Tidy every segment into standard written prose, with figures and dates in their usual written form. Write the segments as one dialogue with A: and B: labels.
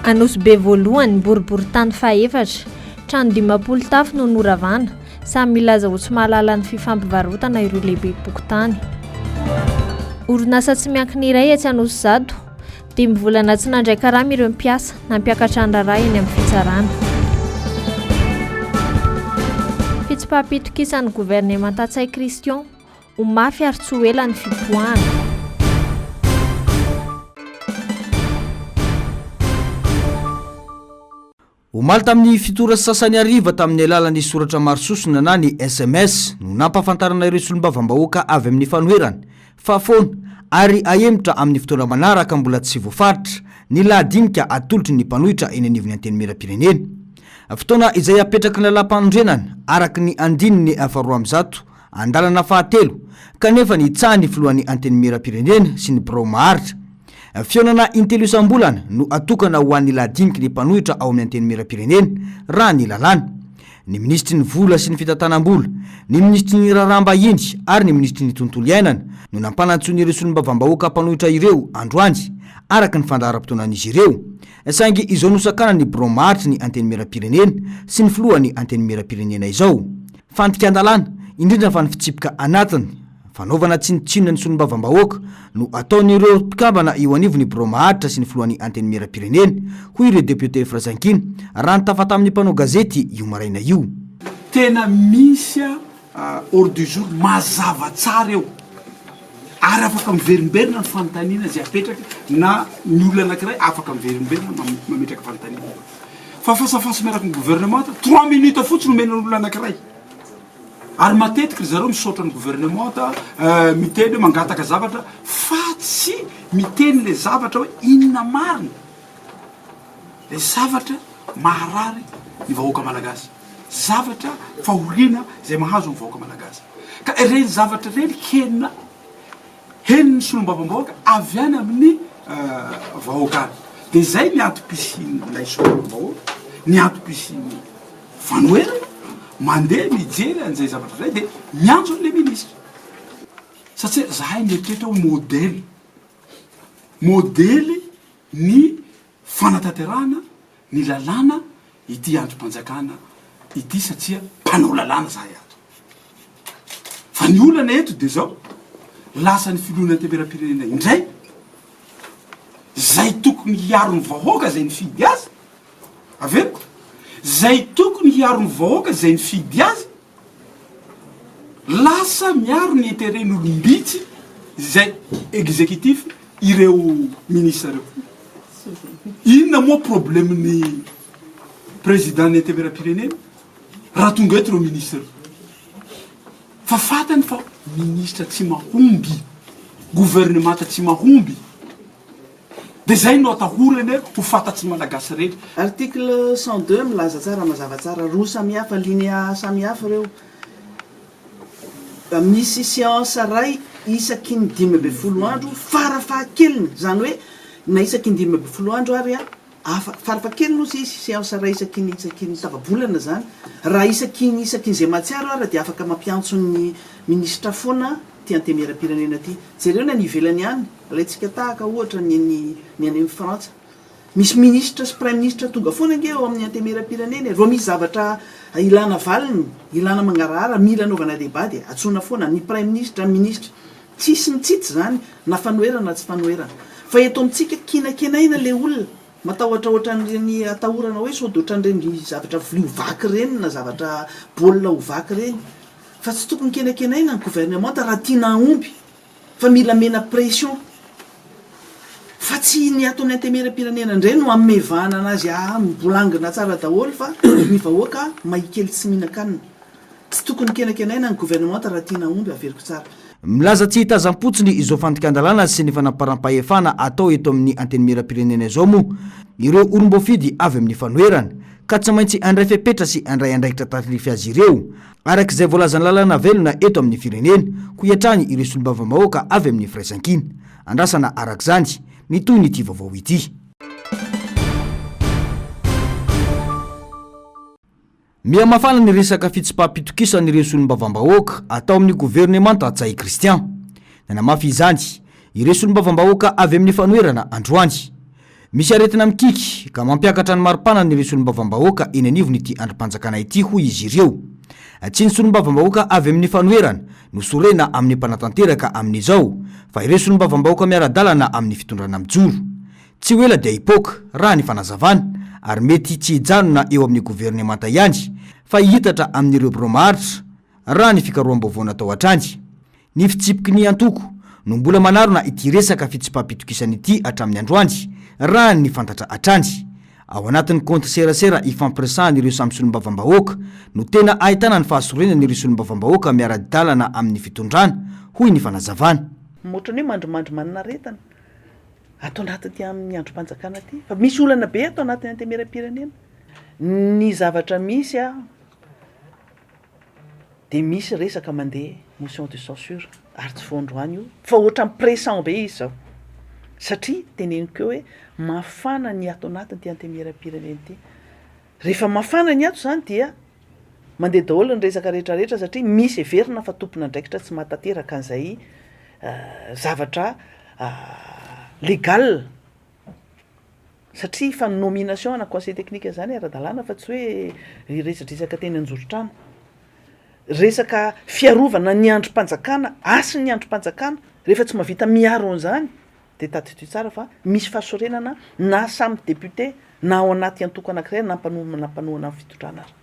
A: Anosibe voalohany, boriborintany fahaefatra, trano 50 tafo no noravana, samy milaza ho tsy mahalala ny fifampivarotana ireo lehibem-pokontany. Orinasa tsy miankina iray etsy Anosizato, Dimy volana tsy nandray karama ireo mpiasa, nampiakatra ny raharaha eny amin'ny fitsarana. Fitsipaham-pitokisan'ny governemanta Ntsay Christian, ho mafy ary tsy ho ela ny fipoahana.
B: Omaly tamin'ny fito ora sy sasany hariva tamin'ny alalan'ny soratra maro sosona na ny sms no nampahafantarana ireo solombavambahoaka avy amin'ny fanoherana fa foana ary ahemotra amin'ny fotoana manaraka mbola tsy voafaritra ny lahadinika atolotry ny mpanohitra eny anivon'ny Antenimierampirenena. Fotoana izay apetraky ny lalàmpanorenana araka ny andininy faharoa 102 andalana fahatelo kanefa nitsahan'ny filohan'ny Antenimierampirenena sy ny birao maharitra Fihaonana intelo isam-bolana no atokana ho an'ny lahadiniky ny mpanohitra ao amin'ny Antenimierampirenena, raha ny lalàna. Ny minisitry ny Vola sy ny fitantanam-bola, ny minisitry ny Raharaham-bahiny ary ny minisitry ny Tontolo iainana no nampanantsoin'ireo solombavambahoaka mpanohitra ireo androany, araka ny fandaharam-potoanan'izy ireo. Saingy izao nosakanan'ny birao maharitry ny Antenimierampirenena sy ny filohan'ny Antenimierampirenena izao. Fandikan-dalàna, indrindra fa ny fitsipika anatiny, fanaovana tsinontsinona ny solombavambahoaka no ataon'ireo mpikambana eo anivon'ny birao maharitra sy ny filohan'ny Antenimierampirenena, hoy ireo depiote Firaisankina, raha nitafa tamin'ny mpanao gazety io maraina io.
C: Tena misy ordre du jour mazava tsara eo ary afaka miverimberina ny fanontaniana izay apetraka na ny olona anankiray afaka miverimberina mametraka fanontaniana. Fa face à face miaraka amin'ny gouvernement, trois minutes fotsiny omena olona anankiray. Ary matetika ry zareo misaotra ny gouvernement miteny hoe mangataka zavatra fa tsy miteny le zavatra hoe inona marina le zavatra maharary ny vahoaka malagasy, zavatra fahoriana izay mahazo ny vahoaka malagasy. Ka ireny zavatra ireny henona Henon'ny solombavambahoaka avy any amin'ny vahoaka any. Dia izay ny antom-pisian'ilay solombavambahoaka, ny antom-pisian'ny fanoherana, mandeha mijery an'izay zavatra izay dia miantso an'ilay minisitra. Satria zahay mieritreritra hoe modely, modely ny fanatanterahana ny lalàna ity andrim-panjakana ity satria mpanao lalàna zahay ato. Fa ny olana eto dia zao, lasa ny filohan'ny antemierampirenena indray zay tokony hiaro ny vahoaka zay nifidy azy, averiko, zay tokony hiaro ny vahoaka zay nifidy azy, Lasa miaro ny interet n'olom-bitsy izay executif ireo ministre ireo. Inona moa problème ny président ny antemierampirenena raha tonga eto ireo ministre ireo? Fa fantany fa ministre tsy mahomby, gouvernemanta tsy mahomby. Dia izay no atahorany ho fantatry ny Malagasy rehetra.
D: Article 102 milaza tsara mazava tsara roa samihafa alinéa samihafa ireo. Misy séance iray isaky ny 15 andro farafahakeliny, izany hoe na isaky ny 15 andro ary afa farafahakeliny ozy izy séance iray isaky ny isaky ny tapa-bolana izany. Raha isaky ny isaky ny izay mahatsiaro ary dia afaka mampiantso ny minisitra foana ity antenimierampirenena ity. Jereo ny any ivelany any. Alaintsika tahaka ohatra ny ny ny any Frantsa. Misy minisitra sy praiminisitra tonga foana ange ao amin'ny antemieram-pirenena e. Vao misy zavatra ilana valiny, ilana mangarahara, mila anaovana débat dia antsoina foana ny praiminisitra, ny minisitra. Tsisy mitsitsy izany na fanoherana na tsy fanoherana. Fa eto amintsika kianakianaina ilay olona. Matahotra ohatran'ireny atahorana hoe sao dia ohatran'ireny zavatra vilia ho vaky ireny na zavatra baolina ho vaky ireny. Fa tsy tokony kianakianaina ny governemanta raha tiana hahomby. Fa mila mena pression. Fa tsy ny ato amin'ny antemieram-pirenena indray no hanome vahana anazy aa mibolangina tsara daholo fa ny vahoaka mahikely tsy mihinan-kanina. Tsy tokony kenakenaina ny gouvernementa raha tiana hahomby averiko tsara.
B: Milaza tsy hitazam-potsiny izao fandikan-dalàna sy ny fanamparam-pahefana atao eto amin'ny Antenimierampirenena izao moa ireo olom-boafidy avy amin'ny fanoherana ka tsy maintsy handray fepetra sy handray andraikitra tandrify azy ireo Araka izay voalazan'ny lalàna velona eto amin'ny firenena, hoy hatrany ireo solombavambahoaka avy amin'ny Firaisankina. Andrasana araka izany ny tohin'ity vaovao ity. Miha mafana ny resaka fitsipaham-pitokisan'ireo solombavambahoaka atao amin'ny governemanta Ntsay Christian. Nanamafy izany ireo solombavambahoaka avy amin'ny fanoherana androany. Misy aretina mikiky ka mampiakatra ny mari-panan'ireo solombavambahoaka eny anivon'ity andrim-panjakana ity, hoy izy ireo. Tsy ny solombavambahoaka avy amin'ny fanoherana no sorena amin'ny mpanatanteraka amin'izao fa ireo solombavambahoaka miara-dalana amin'ny fitondrana mijoro. Tsy ho ela dia hipoaka, raha ny fanazavana, ary mety tsy hijanona eo amin'ny governemanta ihany fa hihitatra amin'ireo birao maharitra, raha ny fikaroham-baovao natao hatrany. Ny fitsipiky ny antoko no mbola manarona ity resaka fitsipaham-pitokisana ity hatramin'ny androany, raha ny fantatra hatrany. Ao anatin'ny kaonty serasera ifampiresahan'ireo samy solombavambahoaka no tena ahitana ny fahasorenan'ireo solombavambahoaka miara-dalana amin'ny fitondrana, hoy ny fanazavana.
D: Ohatran'ny hoe mandrimandry manana aretina ato anatin'ity amin'ny andrim-panjakana ity fa misy olana be ato anatin'ny antenimierampirenena. Ny zavatra misy an, dia misy resaka mandeha motion de censure ary tsy vao androany io fa ohatran'ny pressant be izy zao satria teneniko eo hoe mafana ny ato anatin'ity antenimierampirenena ity, rehefa mafana ny ato zany dia mandeha daholo ny resaka rehetra rehetra satria misy heverina fa tompon'andraikitra tsy mahatanteraka an'izay zavatra légal. Satria efa nomination ana conseil technique zany ara-dalàna fa tsy hoe resadresaka teny anjoron-trano. Resaka fiarovana ny andrim-panjakana, hasin'ny andrim-panjakana, rehefa tsy mahavita miaro an'izany dia tadidio tsara fa misy fahasorenana na samy député na ao anaty antoko anankiray na mpanohana ny fitondrana ary.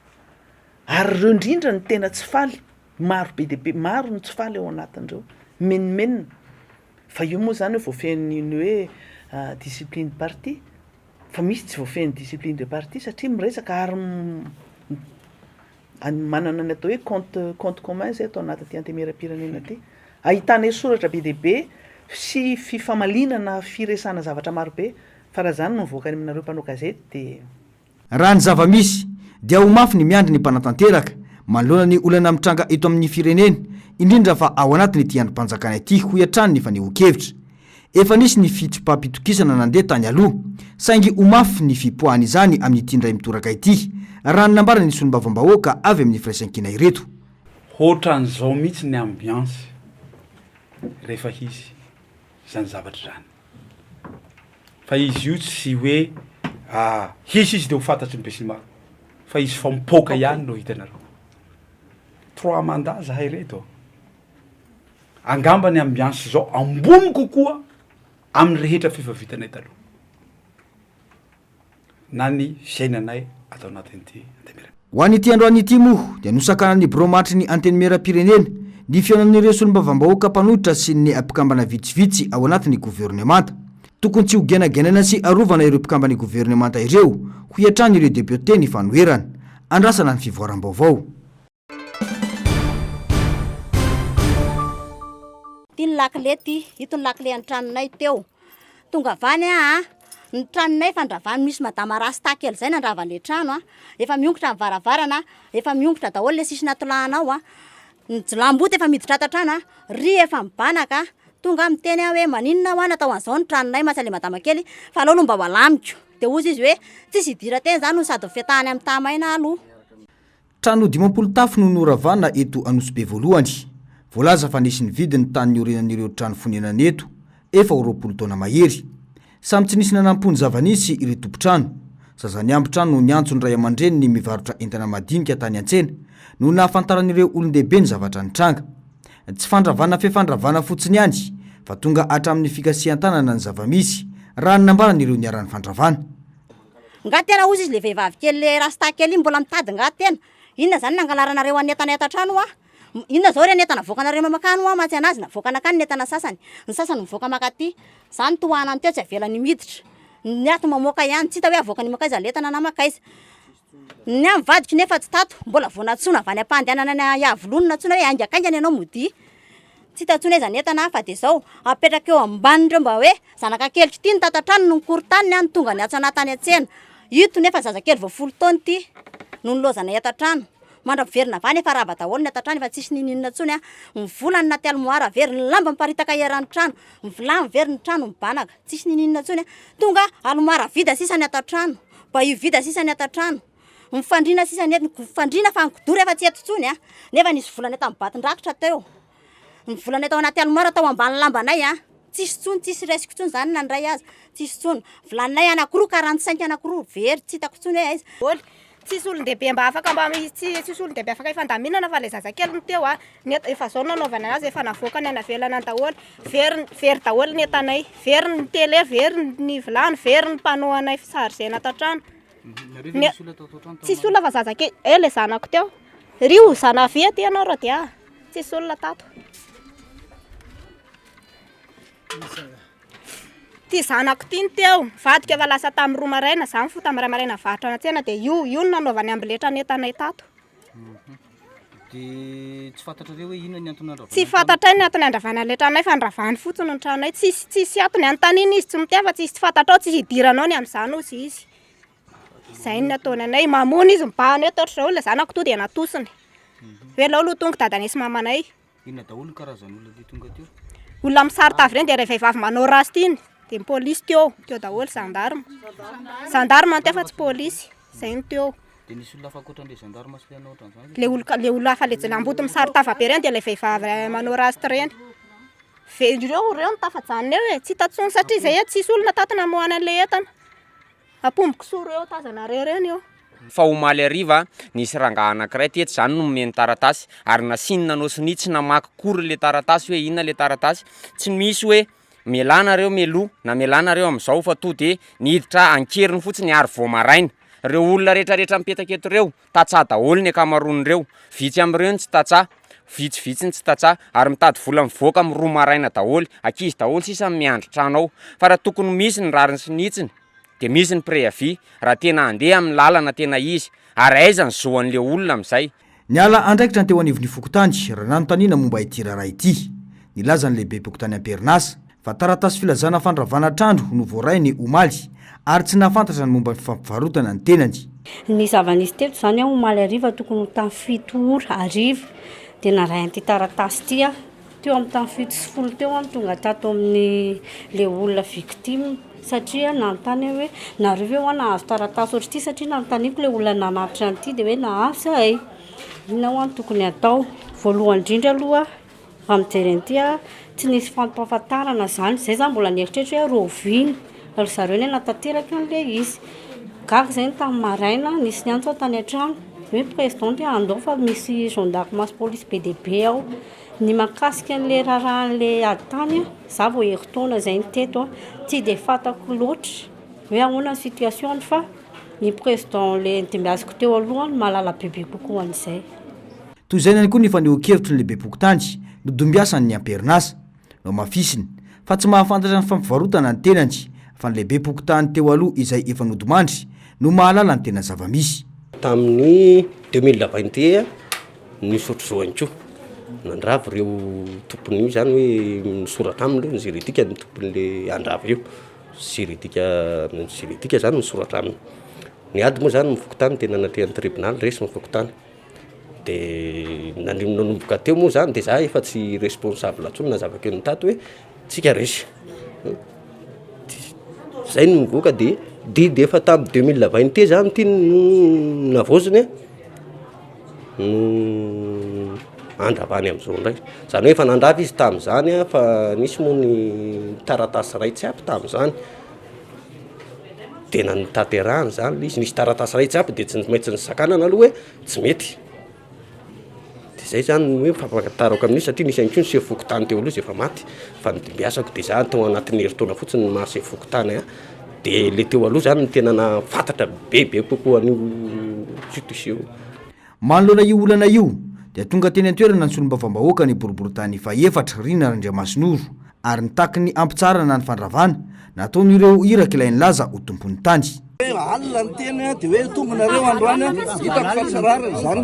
D: Ary ireo indrindra no tena tsy faly, maro be dia be, maro no tsy faly ao anatin'ireo, mimenomenona. Fa io moa zany hoe voafehin'ny ny hoe discipline de parti, fa misy tsy voafehin'ny discipline de parti satria miresaka ary manana ny atao hoe compte compte commun zay ato anatin'ity antenimierampirenena ity, ahitana soratra be dia be sy fifamaliana na firesahana zavatra maro be, fa raha zany no mivoaka any aminareo mpanao gazety de.
B: Raha ny zava-misy, dia ho mafy ny miandry ny mpanatanteraka, manoloana ny olana mitranga eto amin'ny firenena, indrindra fa ao anatin'ity andrim-panjakana ity, hoy hatrany ny fanehoan-kevitra. Efa nisy ny fitsipaham-pitokisana nandeha tany aloha, saingy ho mafy ny fipoahan'izany amin'ity indray mitoraka ity, raha ny nambaran'ny solombavambahoaka avy amin'ny Firaisankina ireto.
C: Hoatran'izao mihitsy ny ambiance rehefa hisy izany zavatra izany. Fa izy io tsy hoe hisy izy de ho fantatry ny besinimaro fa izy fa mipoaka ihany no hitanareo. Trois mandats zahay reto. Angamba ny ambiance zao ambony kokoa amin'ny rehetra f'efa vitanay taloha. Na ny fiainanay ato anatin'ity antenimieram.
B: Ho an'ity androany ity moa dia nosakanan'ny birao mahatry ny Antenimierampirenena ny fihaonan'ireo solombavambahoaka mpanohitra sy ny mpikambana vitsivitsy ao anatin'ny governemanta. Tokony tsy ho genaganaina sy arovana ireo mpikamban'ny governemanta ireo, hoy hatrany ireo depiote ny fanoherana. Andrasana ny fivoaram-baovao.
E: Ty ny lakile ty, ito ny lakile an'ny tranonay teo. Tonga avy any aho a, ny tranonay efa ndravan'ny misy madama rasta kely zay nandrava an'le trano a, efa miongotra ny varavarana, efa miongotra daholo le sisina tolahana ao a, ny jiolahimboto efa miditra ato an-trano a, ry efa mibanaka a, tonga aho miteny aho hoe maninona hoa natao an'izao ny tranonay mantsy le madama kely fa aleo aloha mba ho alamiko, de hozy izy hoe tsisy hidiran-teny zany hono sady mifetahany amin'ny tah-maina aloha.
B: Trano 50 tafo no noravana eto Anosibe voalohany. Voalaza fa nisy nividy ny tany niorenan'ireo trano fonenana eto, efa ho 20 taona mahery. Samy tsy nisy nanampo ny zava-nisy ireo tompon-trano. Zaza niamby trano no niantso ny ray aman-dreniny mivarotra entana madinika tany an-tsena no nahafantaran'ireo olon-dehibe ny zavatra nitranga. Tsy fandravana fefandravana fotsiny ihany fa tonga hatramin'ny fikasihan-tanana ny zava-misy, raha ny nambaran'ireo niharan'ny fandravana.
E: Nga tena ozy izy le vehivavy kely le rasta kely iny mbola mitady nga tena? Inona zany nangalaranareo an'ny entana eto an-trano hoa? Inona zao ireny entana avoakanareo mamakany hoa mantsy anazy navoaka nakany ny entana sasany, ny sasany mivoaka makaty, za ny tohanany teo tsy avelany miditra, ny ato mamoaka ihany, tsy hita hoe avoakany makaiza le entana na makaiza. Ny ahy ny vadiko nefa tsy tato, mbola vao nantsoina avy any am-pandehanana any Iavoloha no nantsoina hoe haingakaingana ianao modia. Tsy hita intsony aiza ny entana fa dia izao, apetraka eo ambanin'ireo mba hoe zanaka keliko ity no tato an-trano no nikorontaniny no tonga niantso anah tany an-tsena. Ito nefa zazakely vao folo taona ity no nilaozanay ato an-trano. Mandra-piverina avy any efa rava daholo ny ato an-trano efa tsisy n'inon'inona intsony an. Ny vola any anaty armoire very, ny lamba miparitaka eran'ny trano, ny vilany very, ny trano mibanaka, tsisy n'inon'inona intsony an. Tonga armoire vide sisa ny ato an-trano, bahut vide sisa ny ato an-trano. Ny fandriana sisa ny eto, ny fandriana fa ny kidoro efa tsy eto intsony an, nefa nisy volanay tamin'ny batin-drakitra teo. Ny volanay tao anaty armoire tao ambany lambanay an. tsisy tsony, tsisy raisiko tsony zany na ny ray aza, tsisy tsony. Vilaninay anakiroa, 45 anakiroa, very, tsy hitako tsony hoe aiza.
F: Daholo. Tsisy olon-dehibe mba afaka mba tsy tsisy olon-dehibe afaka hifandaminana fa le zazakely no teo a, ny enta- efa zao no nanaovana azy efa navoakany any ivelany any daholo, very very daholo ny entanay, very ny télé, very ny vilany, very ny panneau anay fi-charger-na ato an-trano. Ny- Tsisy olona fa zazakely, eh le zanako teo, ry o zanavia aty ianao Rodia, tsisy olona tato. Ty zanako ty no teo, nivadika efa lasa tamin'ny 2 maraina, za nifoha tamin'ny 1 maraina nivarotra any an-tsena dia io, io no nanaovany amboletra ny entanay tato.
G: Dia tsy fantatrareo hoe inona ny antony nandravana
F: Tsy fantatray ny antony andravana ilay tranonay fa nravany fotsiny ny tranonay, tsisy tsisy antony, anontaniana izy tsy miteny fa tsisy tsy fantatrao, tsisy idiranao ny amin'izany hozy izy. Izay no nataony anay, mamono izy mibahana eto ohatr'izao, ilay zanako tonga dia natosiny, hoe aleo aloha tonga dadanay sy mamanay.
G: Inona daholo ny karazan'olona le tonga teo?
F: Olona misary tavy ireny dia ilay vehivavy manao rasta iny, dia ny polisy teo, teo daholo gendarme. Gendarme no teo fa tsy polisy, izay no teo.
G: Dia nisy olona hafa ankoatran'ilay gendarme sy ilay nanao ohatran'izany ve?
F: Ilay olona ilay olona hafa ilay lamboty misary tava be ireny dia ilay vehivavy manao rasta ireny. Ve ireo ireo no tafajanona eo e, tsy hita intsony satria izay e tsisy olona tato namoahana an'ilay entana. Ampombo kisoa ireo tazanareo ireny eo.
H: Fa omaly hariva, nisy rangahy anankiray tetsy izany nomeny taratasy, ary nasiany nanao sonia tsy namaky kory le taratasy hoe inona le taratasy, tsy misy hoe mialà nareo mialoha na mialà nareo amin'izao fa to de niditra ankeriny fotsiny ary vao maraina. Reo olona retraretra mipetaka eto reo, tantsaha daholo ny ankamaroan'ireo, vitsy amin'ireo ny tsy tantsaha, vitsivitsy ny tsy tantsaha, ary mitady vola mivoaka amin'ny 2 maraina daholo, ankizy daholo sisa no miandry trano ao, fa raha tokony misy ny rariny sy ny hitsiny dia misy ny préavis raha tena handeha amin'ny lalana tena izy, ary aiza ny zo an'le olona amin'izay?
B: Niala andraikitra ny teo anivon'ny fokontany raha nanontaniana momba ity raharaha ity. Nilaza ny lehibem-pokontany am-perinasa fa taratasy filazana fandravana trano no voarainy omaly ary tsy nahafantatra ny momba ny fifampivarotana ny tenany.
I: Ny zava-nisy teto izany aho omaly hariva tokony ho tamin'ny 7 ora hariva dia naray an'ity taratasy ity aho. Teo amin'ny tamin'ny 7:10 teo aho no tonga tato amin'ny ilay olona victime satria nanontany aho hoe nareo ve hoa nahazo taratasy ohatr'ity satria nanontaniako ilay olona nanatitra an'ity dia hoe nahazo izahay. Inona hoa no tokony hatao? Voalohany indrindra aloha raha mijery an'ity aho tsy nisy fampahafantarana izany, izay za mbola nieritreritra hoe rahoviana ry zareo no hanatanteraka an'ilay izy. Gaga izay ny tamin'ny maraina nisy niantso aho tany an-trano hoe président dia andao fa misy gendarme sy polisy be dia be ao. Ny mahakasika an'ilay raharahan'ilay ady tany, za vao herintaona izay no teto, tsy dia fantako loatra hoe ahoana ny situation-ny fa ny président ilay nodimbiasiko teo aloha no mahalala bebe kokoa an'izay.
B: Toy izay ihany koa ny fanehoan-kevitry ny lehibem-pokontany nodimbiasan'ny amperinasa. Nohamafisiny fa tsy mahafantatra ny fampivarotana ny tenany fa ny lehibem-pokontany teo aloha izay efa nodimandry no mahalala ny tena zava-misy.
J: Tamin'ny 2021 Nisy ohatr'izao ihany koa, nandrava ireo tompon'io zany hoe misoratra aminy aloha ny juridique ny tompon'le handrava io, juridique ny juridique zany misoratra aminy, ny ady moa zany ny fokontany tena natrehan'ny tribonaly resy ny fokontany, de nandri- nanomboka teo moa zany de za efa tsy responsable intsony nazava kely tato hoe tsika resy, zay no nivoaka de didy efa tamin'ny 2021 zany ty no navaoziny a. no andravany amin'izao indray, izany hoe efa nandrava izy tamin'izany an, fa nisy moa ny taratasy iray tsy ampy tamin'izany, de notanterahany zany le izy, nisy taratasy iray tsy ampy de tsy maintsy nosakanana aloha hoe tsy mety, de zay zany no hoe fampahafantarako amin'io satria nisy ihany koa ny sefo fokontany teo aloha izay efa maty, fa nodimbiasako de za tao anatin'ny herintaona fotsiny no maha sefo fokontany ahy, de le teo aloha zany no tena nahafantatra bebe kokoa an'io situation io.
B: Manoloana io olana io, dia tonga teny an-toerana ny solombavambahoaka ny boriborintany fahefatra, Rina Randriamasinoro, ary nitaky ny hampitsaharana ny fandravana nataon'ireo irak'ilay nilaza ho tompon'ny tany.
K: Hoe alina ny teny dia hoe tonga nareo androany, hitako fa tsy rariny izany.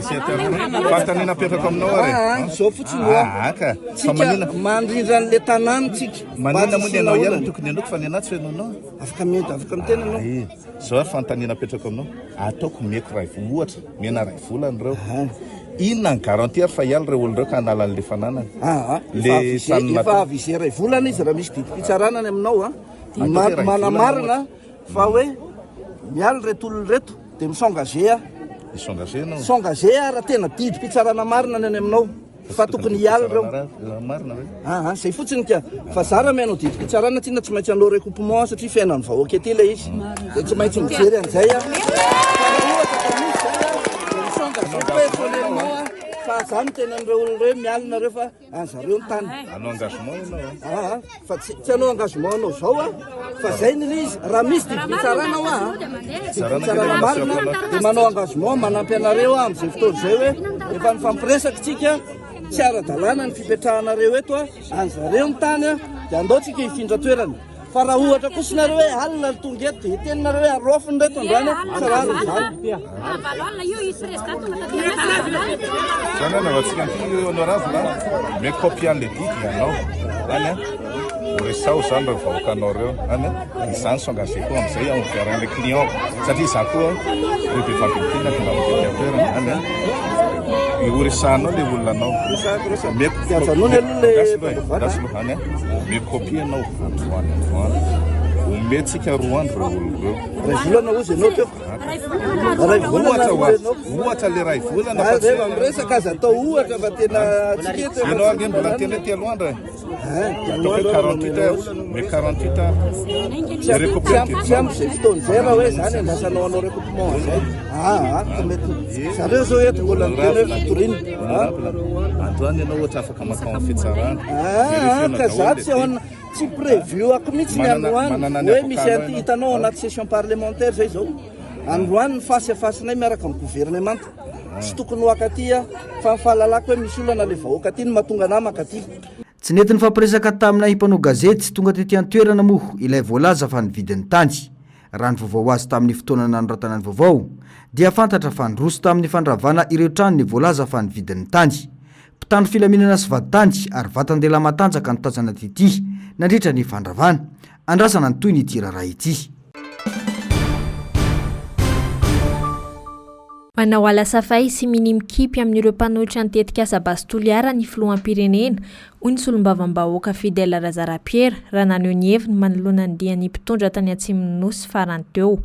L: Fanontaniana apetrako aminao ary.
K: Ah, izao fotsiny hoa.
L: Ah, ka. Fa
K: Tsika
L: manina?
K: mandrindra an'le tanàna tsika.
L: Manina moa ny anao ihany no
K: olana.
L: tokony henoiko fa ny anah tsy henonao.
K: Afaka miady, afaka miteny ianao.
L: Ay, Izao ary fanontaniana apetrako aminao. Ataoko omeko ray ohatra, omena ray volana ireo. Inona ny garantie ary fa hiala ireo olona ireo ka hanala an'le fananany?
K: Ah, ah,
L: Le
K: efa avisé,
L: tany
K: efa
L: natao.
K: avisé ray volana izy raha misy didim-pitsarana any aminao a.
L: Ataoko hoe ray volana
K: Manamarina
L: ohatra.
K: fa hoe miala ireto olona ireto dia mi-s'engager aho.
L: Hi-s'engager ianao?
K: S'engager aho raha tena didim-pitsarana marina ny any aminao fa tokony hiala ireo.
L: Marina ve?
K: Aa zay fotsiny ka. Fa za raha mihaino didim-pitsarana tsinona tsy maintsy hanao recoupement satria fiainan'ny vahoaka ety ilay izy. Dia tsy maintsy mijery an'izay aho. Fa raha ohatra ka misy zay a, dia mi-s'engager personnellement aho fa za miteny an'ireo olona ireo hoe miala nareo fa An zareo ny tany.
L: Hanao engagement ianao a?
K: Aa fa tsy tsy hanao engagement anao zao a, fa zay ny izy, raha misy didim-pitsarana hoa a, didim-pitsarana marina dia manao engagement manampy anareo aho amin'izay fotoana izay hoe efa nifampiresaka tsika, tsy ara-dalàna ny fipetrahanareo eto a, an zareo ny tany a, dia andao tsika hifindra toerana. Fa raha ohatra kosa nareo hoe alina ny tonga eto dia hiteny nareo hoe arofiny reto androany a, tsy rariny izany.
L: Zany anaovantsika an'ity honorable a, omeko copie an'le didy ianao any a, horesaho zany reo vahoakanao reo any a, izany s'engager koa amizay envers an'le client satria za koa redevabilité na tonga amin'ny toerana any a, horesahanao le olona anao, omeko
K: Ajanony aloha le
L: andraso aloha any a, omeko copie ianao androany androany, omentsika roa andro reo olona reo.
K: Ray volana hozy ianao teo. Ray volana
L: Ohatra
K: hozy
L: hoa,
K: ianao.
L: ohatra le ray volana
K: Ah,
L: fa tsy
K: rehefa miresaka aza atao ohatra fa tena tsika eto efa
L: Ianao
K: tsy
L: ange mbola niteny hoe telo andro e.
K: Hein, telo
L: Ataoko hoe
K: andro
L: 48 heures, mais 48 heures.
K: Tsy
L: Le
K: ampy,
L: recoupement
K: tsy ampy, tsy ampy izay fotoana izay raha hoe zany andrasanao hanao recoupement an'izay. Ah, ah, tsy mety. Zareo zao eto mbola miteny hoe fitoriana. Ah.
L: Honorable, androany ianao ohatra afaka mankao amin'ny fitsarana.
K: Ah, ah, ka za tsy ao ana- Tsy prévu ako mihitsy ny androany hoe misy an'ity, hitanao ao anaty session parlementaire zay zao, androany ny face à face-nay miaraka amin'ny gouvernemanta, tsy tokony ho akaty aho, fa ny fahalalako hoe misy olana le vahoaka aty no mahatonga anah mankaty.
B: Tsy nety nifampiresaka taminay mpanao gazety tonga tety an-toerana moa ilay voalaza fa nividy ny tany. Raha ny vaovao azo tamin'ny fotoana nanoratana ny vaovao dia fantatra fa niroso tamin'ny fandravana ireo trano ny voalaza fa nividy ny tany. Mpitandro filaminana sy vadintany ary vatan-dehilahy matanjaka no tazana tety nandritra ny fandravana. Andrasana ny tohin'ity raharaha ity.
A: Manao ala safay sy minia mikipy amin'ireo mpanohitra ny tetikasa Base Toliara ny filoham-pirenena, hoy ny solombavambahoaka Fidèle Razarapiera raha naneho ny heviny manoloana ny dian'ny mpitondra tany atsimon'ny Nosy farany teo.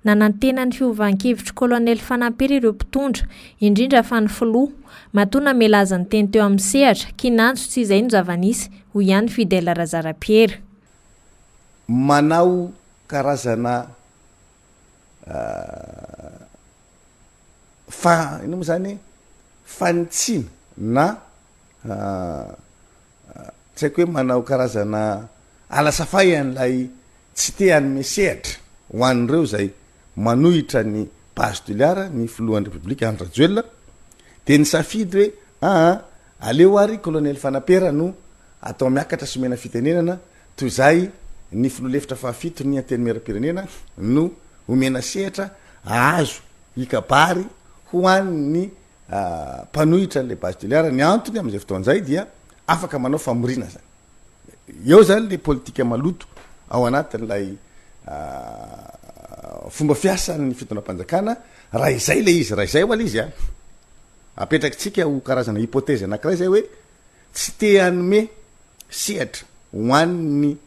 A: Nanantena ny fiovan-kevitr'i Kolonely Fanampiry ireo mpitondra, indrindra fa ny filoha. Matoa namela azy niteny teo amin'ny sehatra, kinanjo tsy izay no zava-nisy, hoy ihany Fidèle Razarapiera.
M: Manao karazana fa inona moa zany fanitsiana na tsy haiko hoe manao karazana alasafay an'ilay tsy te hanome sehatra ho an'ireo izay manohitra ny Base Toliara ny filohan'ny Repoblika Andry Rajoelina dia nisafidy hoe aa aleo ary Colonel Fanapera no atao miakatra sy omena fitenenana toy izay ny filoha lefitra fahafito ny Antenimierampirenena no omena sehatra ahazo hikabary ho an'ny mpanohitra an'ilay Base Toliara. Ny antony amin'izay fotoana izay dia afaka manao famoriana zany. Eo zany le politika maloto ao anatin'ilay fomba fiasan'ny fitondram-panjakana, raha izay le izy, raha izay ho'a le izy an, apetrakitsika ho karazana hypothèse anankiray zay hoe tsy te hanome sehatra ho an'ny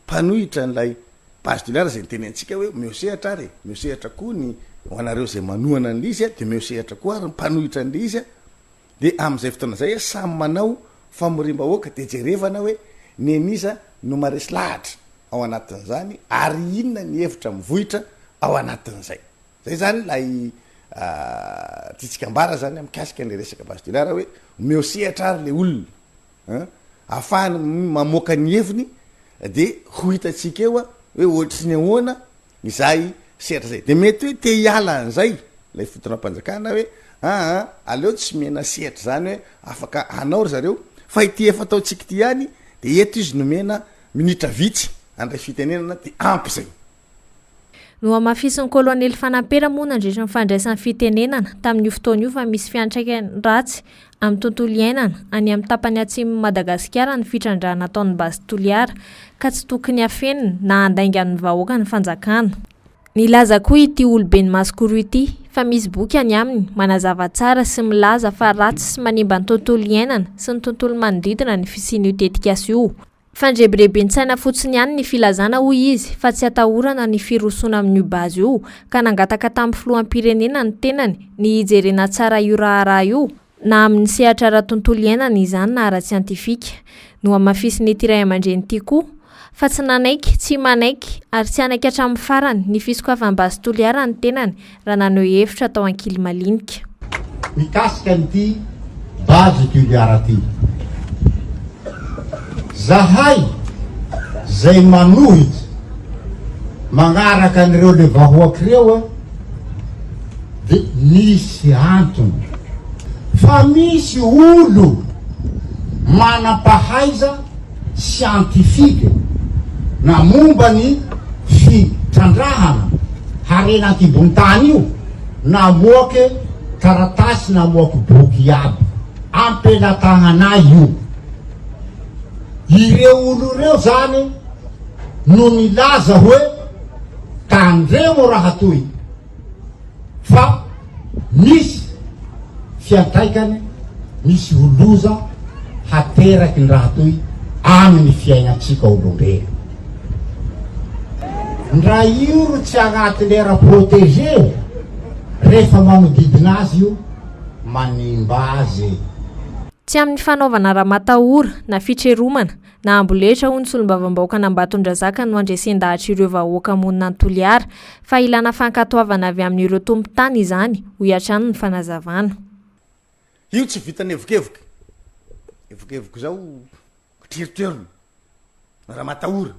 M: mpanohitra an'ilay Base Toliara izay niteny antsika hoe omeo sehatra ary e, omeo sehatra koa ny ho anareo izay manohana an'ilay izy dia omeo sehatra koa ary ny mpanohitra an'ilay izy dia amin'izay fotoana izay samy manao famoriam-bahoaka dia jerevana hoe nen'iza no maresy lahatra ao anatin'izany ary inona ny hevitra mivohitra ao anatin'izay. Zay zany ilay tiantsika ambara zany mikasika an'ilay resaka Base Toliara hoe omeo sehatra ary ilay olona. An, ahafahany mamoaka ny heviny de ho hitantsika eo hoe ohatry ny ahoana izay sehatra izay. De mety hoe te hiala an'izay ilay fitondram-panjakana hoe aa aleo tsy mena sehatra izany hoe afaka hanao ry zareo fa ity efa ataontsika ity ihany de eto izy nomena minitra vitsy handray fitenenana de ampy izay.
A: Nohamafisin'ny Kolonely Fanampera moa nandritra ny fandraisany fitenenana tamin'io fotoana io fa misy fiantraikany ratsy amin'ny tontolo iainana any amin'ny tapany atsimon'i Madagasikara ny fitrandrahana ataon'ny Base Toliara ka tsy tokony hafenina na handaingan'ny vahoaka ny fanjakana. Nilaza koa ity oloben'ny Masikoro ity fa misy boky any aminy manazava tsara sy milaza fa ratsy sy manimba ny tontolo iainana sy ny tontolo manodidina ny fisian'io tetikasa io. Fandrebireben-tsaina fotsiny ihany ny filazana hoy izy fa tsy atahorana ny firosoana amin'io base io ka nangataka tamin'ny filoham-pirenena ny tenany ny hijerena tsara io raharaha io na amin'ny sehatra ara-tontolo iainana izany na ara-tsiantifika. Nohamafisin'ity ray aman-dreny ity koa fa tsy nanaiky, tsy manaiky ary tsy hanaiky hatramin'ny farany ny fisokafan'ny Base Toliara ny tenany raha naneho hevitra tao Ankilimalinika.
N: Mikasika an'ity Base Toliara ity, zahay zay manohitra magnaraka an'ireo le vahoaka ireo de misy antony fa misy olo manam-pahaiza siantifika na momba ny fitrandrahana harena an-kibon'ny tany io namoake taratasy namoaky boky iaby am-pelatagnanay io. Ireo olo ireo zany no nilaza hoe tandremo raha toy fa misy fiantraikany, misy ho loza hateraky ny raha toy amin'ny fiaignantsika olombelo. Ndra io ro tsy agnaty lera protégé, rehefa magnodidina azy io manimba azy.
A: Tsy amin'ny fanaovana ramatahora na fitreromana na amboletra hoy ny solombavambahoakan'Ambatondrazaka no handresen-dahatra ireo vahoaka monina any Toliara fa ilana fankatoavana avy amin'ireo tompon-tany izany, hoy hatrany ny fanazavana.
M: Io tsy vitan'ny evokevoka, evokevoka izao kitreritrerona, ramatahora,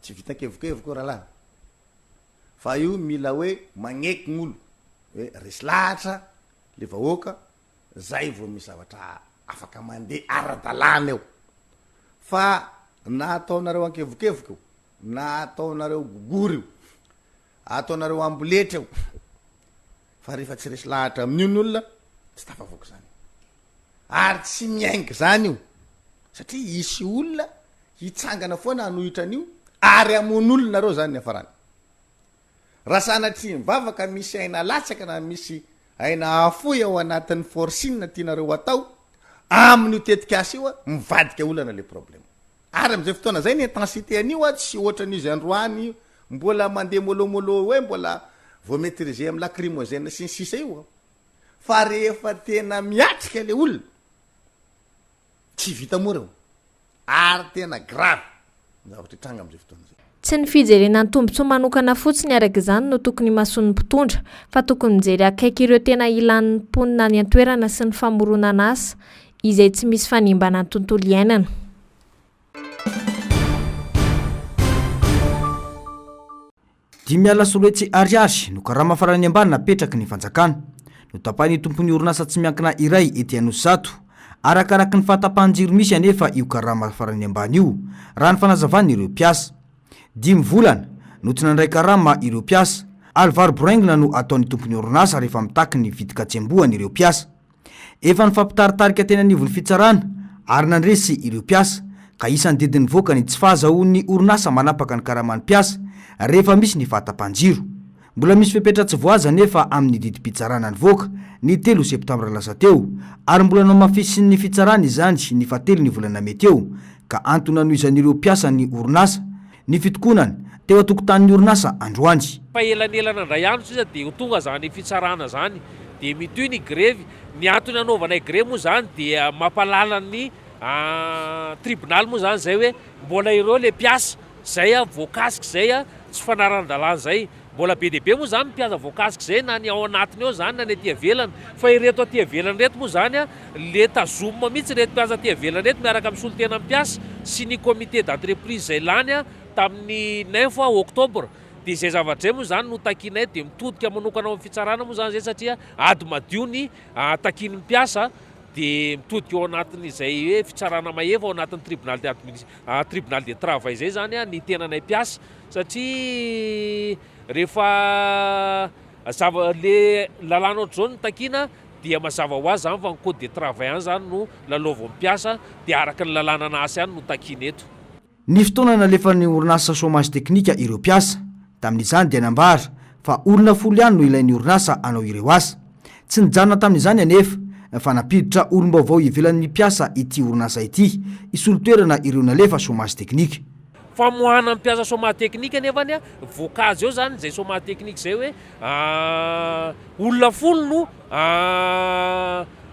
M: tsy vitan-kevokevoka io rahalahy, fa io mila hoe magneky gn'olo, hoe resy lahatra le vahoaka zay vao misy zavatra afaka mandeha ara-dalàna eo fa na ataonareo ankevokevoka io na ataonareo gogory io ataonareo amboletra io fa rehefa tsy resy lahatra amin'io ny olona tsy tafavoaka zany ary tsy miainga zany io satria hisy olona hitsangana foana hanohitra an'io ary hamono olona nareo zany ny afarany Raha sanatria mivavaka misy aina latsaka na misy aina afoy ao anatin'ny forcing tianareo atao amin'io tetikasa io mivadika olana le problème. Ary amin'izay fotoana izay ny intensité an'io tsy ohatran'izy androany mbola mandeha mollo mollo hoe mbola vao maitriser amin'ny lacrymogène sy ny sisa io fa rehefa tena miatrika le olona Tsy vita mora io ary tena grave ny zavatra hitranga amin'izay fotoana izay.
A: Tsy ny fijerena ny tombontsoa manokana fotsiny araka izany no tokony imasoan'ny mpitondra fa tokony mijery akaiky ireo tena ilan'ny mponina any an-toerana sy ny famoronana asa izay tsy misy fanimbana ny tontolo iainana.
B: 205 Ariary no karama farany ambany napetraky ny fanjakana. Notapahin'ny tompon'ny orinasa tsy miankina iray ety Anosizato. Arakaraky ny fahatapahan-jiro misy anefa io karama farany ambany io, raha ny fanazavan'ireo mpiasa. Dimy volana no tsy nandray karama ireo mpiasa. Alvaro boraingina no ataon'ny tompon'ny orinasa rehefa mitaky ny vidin-katsembohany ireo mpiasa. Efa nifampitaritarika teny anivon'ny fitsarana ary nandresy ireo mpiasa, ka isan'ny didy nivoaka ny tsy fahazahoan'ny orinasa manapaka ny karaman'ny mpiasa rehefa misy ny fahatapahan-jiro. Mbola misy fepetra tsy voahaja anefa amin'ny didim-pitsarana nivoaka ny telo septambra lasa teo, ary mbola nohamafisin'ny fitsarana izany ny fahatelon'ny volana mey teo, ka antony nanohizan'ireo mpiasan'ny orinasa ny fitokonana teo an-tokotanin'ny orinasa androany.
O: Fa elanelana indray andro sisa dia ho tonga izany fitsarana izany dia mitohy ny grevy. Ny antony hanaovanay grevy moa izany dia mampahalala ny tribonaly moa izany izay hoe mbola ireo ilay mpiasa izay voakasika izay tsy fanaran-dalàna izay. Mbola be dia be moa izany ny mpiasa voakasika izay na ny ao anatiny ao izany na ny aty ivelany. Fa ireto aty ivelany ireto moa izany le tazomina mihitsy ireto mpiasa aty ivelany ireto miaraka amin'ny solontenan'ny mpiasa sy ny comité d'entreprise izay lany tamin'ny neuf octobre. Dia izay zavatra izay moa izany no takianay dia mitodika manokana ao amin'ny fitsarana moa izany izay satria ady madio ny takian'ny mpiasa dia mitodika ao anatin'izay hoe fitsarana mahefa ao anatin'ny tribunal de adminis- tribunal de travail izay izany ny tenanay mpiasa. Satria rehefa zava le lalàna ohatr'izao no takiana dia mazava ho azy zany fa ny code de travail ihany zany no lalaovin'ny mpiasa dia araka ny lalàna an'asa ihany no takiana eto.
B: Ny fotoana nalefan'ny orinasa chômage teknika ireo mpiasa. Tamin'izany dia nambara fa olona folo ihany no ilain'ny orinasa hanao ireo asa. Tsy nijanona tamin'izany anefa. fa nampiditra olom-baovao ivelan'ny mpiasa ity orinasa ity hisolo toerana ireo nalefa chômage technique.
O: Famoahana ny mpiasa chômage technique nefany voakajo eo zany izay chômage technique izay hoe olona folo no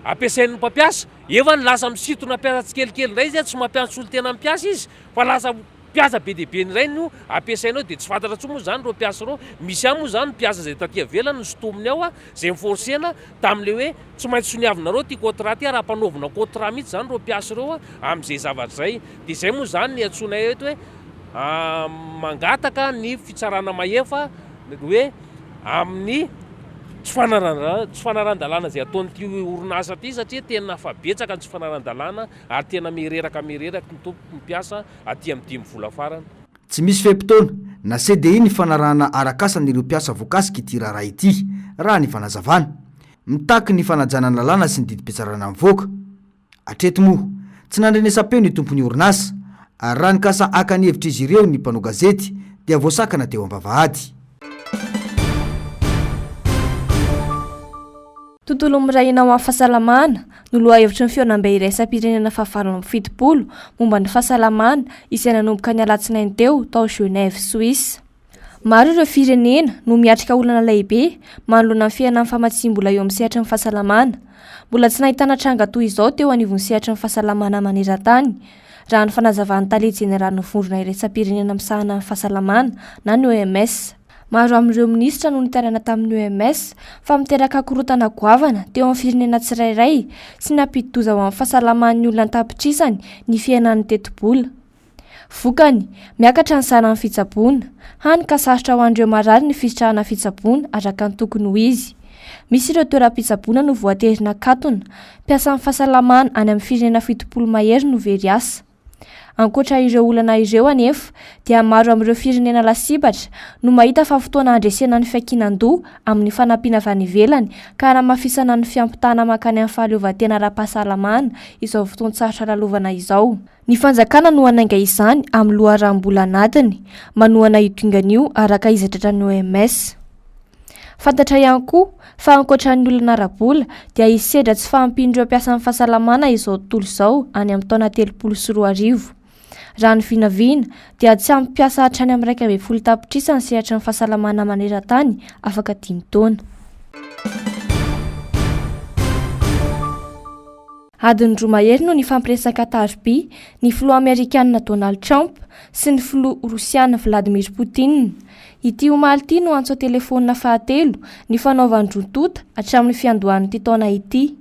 O: ampiasain'ny mpampiasa, efa ny lasa misintona mpiasa tsikelikely indray izy, tsy mampiasa solontena mpiasa izy fa lasa mpiasa be dia be indray no ampiasaina ao dia tsy fantatra intsony moa izany ireo mpiasa ireo. Misy ihany moa izany mpiasa izay taty ivelany nosintominy ao izay ni-forcer-na tamin'ilay hoe tsy maintsy soniavinareo ity contrat ity ary ampanaovina contrat mihitsy izany ireo mpiasa ireo amin'izay zavatra izay. Dia izay moa izany ny antsoinay eto hoe mangataka ny fitsarana mahefa hoe amin'ny tsy fanarahan-dalàna izay ataon'ity orinasa ity satria tena efa betsaka ny tsy fanarahan-dalàna ary tena mireraka mireraka ny tompoko mpiasa aty amin'ny dimy vola farany.
B: Tsy misy fe-potoana na CDI ny fanarahana arakasan'ireo mpiasa voakasik'ity raharaha ity, raha ny fanazavana. Mitaky ny fanajana ny lalàna sy ny didim-pitsarana mivoaka. Hatreto moa, tsy nandrenesam-peo ny tompon'ny orinasa, ary raha nikasa haka ny hevitr'izy ireo ny mpanao gazety dia voasakana teo am-bavahady.
P: Tontolo miray hina ho an'ny fahasalamana no lohahevitry ny fihaonambe iraisam-pirenena fahavalo 78 momba ny fahasalamana izay nanomboka ny alatsinainy teo tao Genève, Suisse. Maro ireo firenena no miatrika olana lehibe manoloana ny fihenan'ny famatsiam-bola eo amin'ny sehatry ny fahasalamana. Mbola tsy nahitana tranga toy izao teo anivon'ny sehatry ny fahasalamana maneran-tany, raha ny fanazavan'ny tale jeneralin'ny vondrona iraisam-pirenena misahana ny fahasalamana na ny OMS. Maro amin'ireo minisitra no nitaraina tamin'ny OMS fa miteraka korontana goavana teo amin'ny firenena tsirairay sy nampidi-doza ho amin'ny fahasalaman'ny olona an-tapitrisany ny fihenan'ny tetibola. Vokany, miakatra ny saran'ny fitsaboana, hany ka sarotra ho an'ireo marary ny fisitrahana fitsaboana araka ny tokony ho izy. Misy ireo toeram-pitsaboana no voatery nakatona, mpiasan'ny fahasalamana any amin'ny firenena 70 mahery no very asa. Ankoatra ireo olana ireo anefa dia maro amin'ireo firenena lasibatra no mahita fa fotoana handresena ny fiankinan-doha amin'ny fanampiana avy any ivelany ka hanamafisana ny fiampitana mankany amin'ny fahaleovantena ara-pahasalamana izao fotoan-tsarotra lalovana izao. Ny fanjakana no hanainga izany amin'ny loharanom-bola anatiny manohana io dingana io araka izay tratran'ny OMS. Fantatra ihany koa fa ankoatra ny olana ara-bola dia hisedra tsy fahampian'ireo mpiasan'ny fahasalamana izao tontolo izao any amin'ny taona 2030. Raha ny vinavina dia tsy ampy mpiasa hatrany amin'ny 11 tapitrisa ny sehatry ny fahasalamana maneran-tany afaka dimy taona. Adiny roa mahery no nifampiresaka an-tarobia ny filoha amerikanina Donald Trump sy ny filoha rosiana Vladimir Poutine. Ity omaly ity no antso an-telefaonina fahatelo nifanaovan'ny roa tonta hatramin'ny fiandohan'ity taona ity.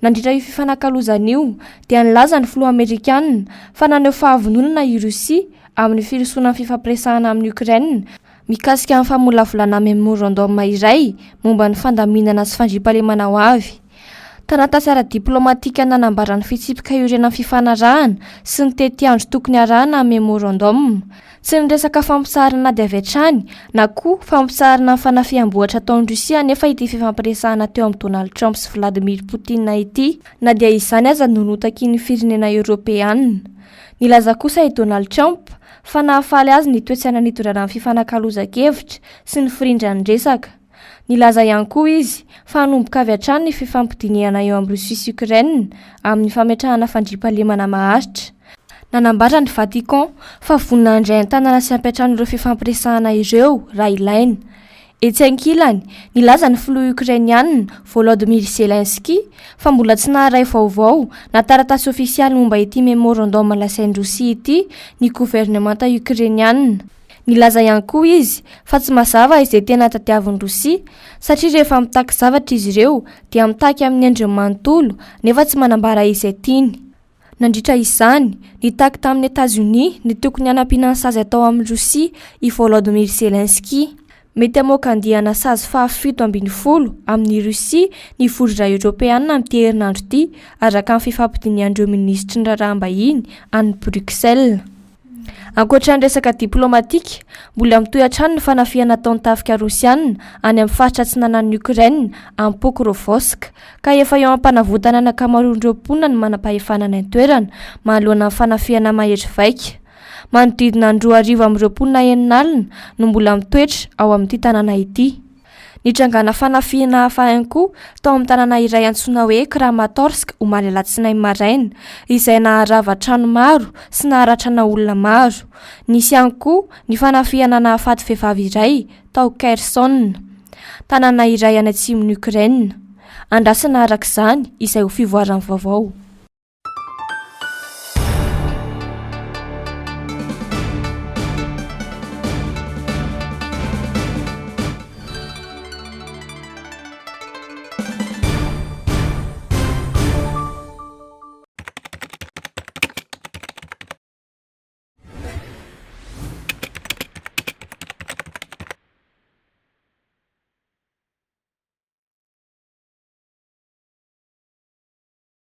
P: Nandritra io fifanakalozana io dia nilaza ny filoha amerikanina fa naneho fahavononana i Russie amin'ny firosoana amin'ny fifampiresahana amin'i Ukraine mikasika ny famolavolana memorandum iray momba ny fandaminana sy fandriampahalemana ho avy. Taratasy ara-diplaomatika nanambara ny fitsipika iorenan'ny fifanarahana sy ny tetiandro tokony harahina amin'ny memorandum. Tsy niresaka fampitsaharana ady avy hatrany na koa fampitsaharana ny fanafiham-bohitra ataon'i Russie anefa ity fifampiresahana teo amin'i Donald Trump sy Vladimir Poutine ity, na dia izany aza no notakian'ny firenena Eoropeana. Nilaza kosa i Donald Trump fa nahafaly azy ny toe-tsaina nitondrana ny fifanakalozan-kevitra sy ny firindran'ny resaka. Nilaza ihany koa izy fa hanomboka avy hatrany ny fifampidinihana eo amin'i Russie sy Ukraine amin'ny fametrahana fandriampahalemana maharitra. Nanambara ny Vatican fa vonona handray an-tanana sy hampiantrano ireo fifampiresahana ireo raha ilaina. Etsy ankilany, nilaza ny filoha Ukrainiana, Volodymyr Zelensky, fa mbola tsy naharay vaovao na taratasy ofisialy momba ity memorandum lazain'i Rosia ity ny governemanta Ukrainiana. Nilaza ihany koa izy fa tsy mazava izay tena tadiavin'i Rosia, satria rehefa mitaky zavatra izy ireo dia mitaky amin'ny endriny manontolo nefa tsy manambara izay tiany. Nandritra izany, nitaky tamin'i Etazonia ny tokony hanampiana ny sazy atao amin'i Rosia i Volodymyr Zelensky. Mety hamoaka andiana sazy faha 17 amin'i Rosia ny Vondrona Eoropeana amin'ity herinandro ity, araka ny fifampidinihan'ireo minisitry ny raharaham-bahiny any Bruxelles. Ankoatra ny resaka diplaomatika, mbola mitohy hatrany ny fanafihana ataon'ny tafika rosiana any amin'ny faritra atsinanan'i Ukraine, any Pokrovsk, ka efa eo am-panavotana ny ankamaroan'ireo mponina ny manampahefana any an-toerana, manoloana ny fanafihana mahery vaika. Manodidina ny 2000 amin'ireo mponina 60 no mbola mitoetra ao amin'ity tanàna ity. Nitrangana fanafihana hafa ihany koa tao amin'ny tanàna iray antsoina hoe Kramatorsk omaly alatsinainy maraina, izay naharava trano maro sy naharatrana olona maro. Nisy ihany koa ny fanafihana nahafaty vehivavy iray tao Kherson, tanàna iray any atsimon'i Ukraine. Andrasana araka izany izay ho fivoaran'ny vaovao.